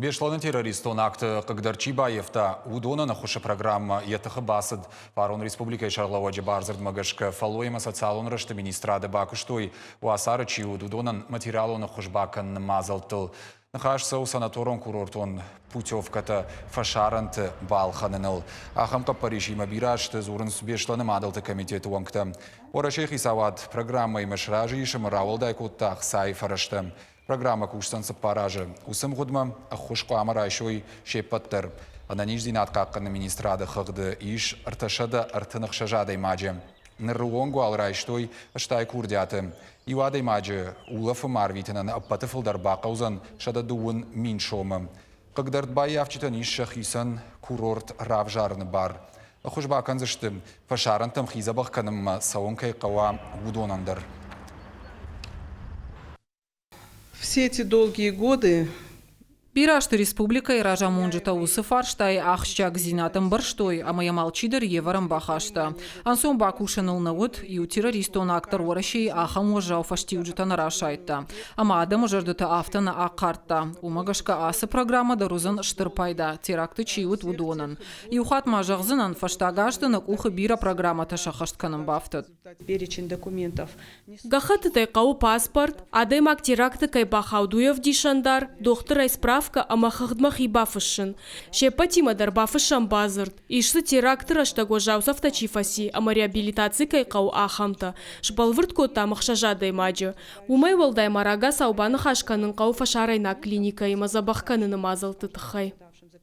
Беслӕны террористон акты хъыгдӕр чи баййӕфта, уыдонӕн ӕххуысы программӕ йӕ тыхы бацыд. Фарон республикӕйы сӕргълӕууӕджы бардзырдмӕ гӕсгӕ фӕллой ӕмӕ социалон рӕзты министрады бакуыстой, уацары чи уыд, уыдонӕн материалон ӕххуыс бакӕныны мадзӕлттыл. Ныхас цӕуы санаторон-курортон путевкӕтӕ фӕсарӕнты балхӕныныл. Ахӕм хъӕппӕрисимӕ бирӕ азты дзурынц Беслӕны мадӕлты комитеты уӕнгтӕ. Уӕрӕсейы хицауад программӕимӕ сразы ис ӕмӕ рауӕлдай кодта ӕхцайы фӕрӕзтӕ. Программӕ кусдзӕн цыппар азы. Уыцы мгъуыдмӕ ӕххуыс хъуамӕ райсой се ппӕт дӕр. Ӕнӕниздзинад хъахъхъӕныны министрады хыгъды ис 336 адӕймаджы. Ныры онг уал райстой 80 курдиаты. Иу адӕймаджы улӕфынмӕ арвитынӕн ӕппӕты фылдӕр бахъӕудзӕн 120 000 сомы. Хъыгдӕрд баййафджытӕн ис сӕхицӕн курорт равзарыны бар. Ӕххуыс бакӕндзысты, фӕсарӕнтӕм хи дзӕбӕх кӕнынмӕ цӕуын кӕй хъӕуа, уыдонӕн дӕр. Все эти долгие годы Бирӕ азты республикӕйы разамонджытӕ уыцы фарстайы ахсджиагдзинад ӕмбӕрстой ӕмӕ йӕм алчидӕр йе вӕрӕн бахаста. Ӕнцон бакусыныл нӕ уыд, иу террористон акт дӕр Уӕрӕсейы ахӕм уӕззау фӕстиуджытӕ нӕ расайдта. Ӕмӕ адӕмы зӕрдӕтӕ афтӕ нӕ ахъардта. Уымӕ гӕсгӕ ацы программӕ дӕр уыдзӕн стыр пайда, теракты чи уыд, уыдонӕн. Иу хатт ма зӕгъдзынӕн, фӕстаг азты нӕ къухы бирӕ программӕтӕ сӕххӕст кӕнын бафтыд. перечень документов. Гӕххӕттытӕй хъӕуы паспорт, адӕймаг теракты кӕй бахауд, уый ӕвдисӕндар, дохтырӕй справкӕ ӕмӕ хыгъдмӕ хи бафыссын. Се ппӕтимӕ дӕр бафыссӕм бадзырд. Ис дзы теракты рӕстӕг уӕззау цӕфтӕ чи фӕци ӕмӕ реабилитаци кӕй хъӕуы, ахӕмтӕ, сбӕлвырд кодтам ӕхсӕз адӕймаджы. Уымӕй уӕлдай ма рагацау баныхас кӕнын хъӕуы фӕсарӕйнаг клиникӕимӕ дзӕбӕх кӕныны мадзӕлтты тыххӕй.